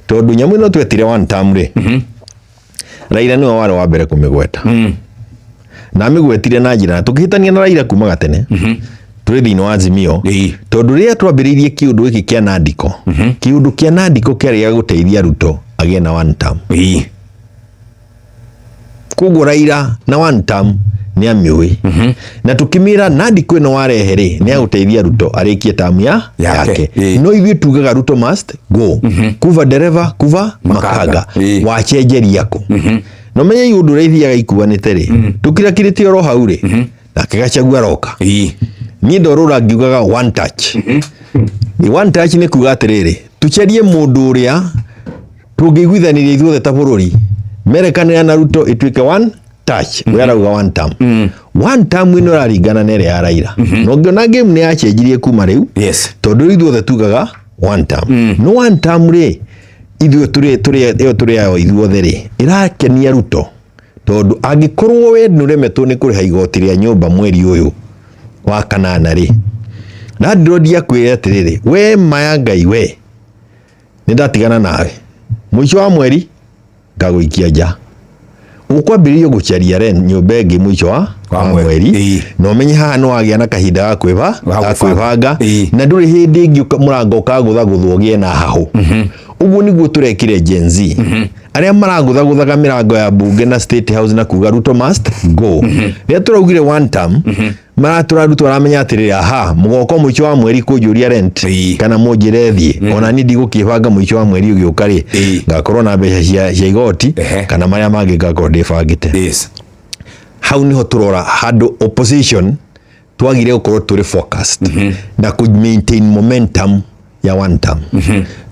Tondũ nyamũ ĩno twetire one term rĩ, Raila nĩwe warĩ wa mbere kũmĩgweta na amĩgwetire na njĩra tũkĩhĩtania na Raila kuma gatene tũrĩ thĩinĩ wa Azimio, tondũ rĩrĩa twambĩrĩirie kĩũndũ gĩkĩ kĩa Nandiko, kĩũndũ kĩa Nandiko kĩarĩ gĩa gũteithia Ruto agĩe na one term. Koguo Raila na one term nĩ amĩũĩ, na tũkĩmĩra Nandiko ĩno warehe rĩ, nĩ agũteithia Ruto arĩkie tamu ya yake. Yake. No ithuĩ tugaga Ruto must go, kuva dereva kuva makanga. Makanga. Wacenjeria kũ? No menye ũndũ ũrĩa ithiaga ikuanĩte rĩ, tũkirakirĩte oro hau rĩ, nake Gachagua aroka. Niĩ ndorũra ngiugaga one touch. One touch nĩ kuga atĩrĩrĩ, tũcarie mũndũ ũrĩa tũngĩiguithanĩria ithuothe ta bũrũri merekanĩra na Ruto ĩtuĩke one touch. We arauga one term. One term ĩno ĩraringana na ĩrĩa ya Raila, na ũngĩona game nĩ yacenjirie kuma rĩu, tondũ rĩu ithuothe tugaga one term. No one term rĩ, ithuĩ tũrĩ ĩyo tũrĩ ayo ithuothe rĩ, ĩrakenia Ruto, tondũ angĩkorwo we nĩũremetwo nĩ kũrĩha igoti rĩa nyũmba mweri ũyũ wa kanana rĩ, landlord akwĩre atĩrĩrĩ, we maya Ngai, we nĩ ndatigana nawe, mũico wa mweri ngagũikia nja, ũkwambĩrĩria gũcaria rent nyũmba ĩngĩ mũico wa wa wa mweri. Mweri. Na ũmenye haha nĩ wagĩa na kahinda ga kwĩba ga ga gwĩbanga. Kwĩbanga. Na ndũrĩ hĩndĩ ĩngĩ mũrango ũkagũthagũthwo ũgĩe na hahũ. Ũguo nĩguo tũrekire Gen Z arĩa maragũthagũthaga mĩrango ya bunge na State House na kuga Ruto must go. Rĩrĩa tũraugire one term, maratũra Ruto aramenya atĩrĩrĩ, aha, mũgoka mũico wa mweri kũnjũria rent kana mũnjĩre thiĩ, ona niĩ ndigũkĩbanga mũico wa mweri ũgĩũka rĩ, ngakorwo na mbeca cia igoti kana marĩa mangĩ ngakorwo ndĩbangĩte. Hau niho tũrora handũ opposition twagire gũkorwo tũrĩ focused na kũ maintain momentum ya one term.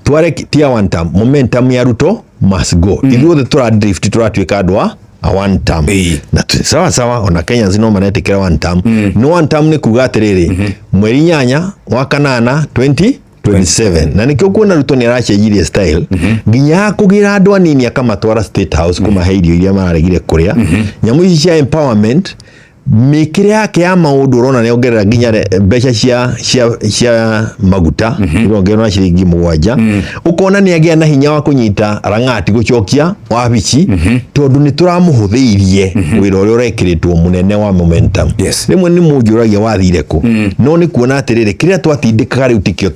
Tware ti ya one term, momentum ya Ruto must go. Ithuothe tũra drift, tũratuĩka andũ a one term. Na sawa sawa, ona Kenyans no maretĩkĩra one term. No one term nĩ kuga atĩrĩrĩ, mweri 8 wa kanana 2027, na nĩkĩo kuona Ruto nĩ aracenjirie style nginya ya kũgĩra andũ anini akamatwara State House kũmahe irio iria mararegire kũrĩa, nyamũ ici cia empowerment. Mĩkĩre yake ya maũndũ ũrona nĩ ongerera nginya mbeca cia maguta, irongererwo na ciringi 7. Ũkona nĩ agĩa na hinya wa kũnyita rang'ati gũcokia wabici, tondũ nĩ tũramũhũthĩirie wĩra ũrĩa ũrekĩrĩtwo mũnene wa momentum. Rĩmwe nĩ mũnjũragia wathire kũ, no nĩ kuona atĩrĩrĩ, kĩrĩa twatindĩkaga rĩu tikĩo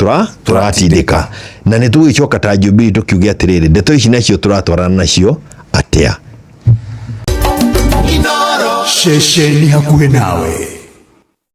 tũratindĩka, na nĩ tũgĩcoka ta Jubilee tũkiuge atĩrĩrĩ, ndeto ici nacio tũratwarana nacio atĩa? Ceceni hakuhĩ nawe.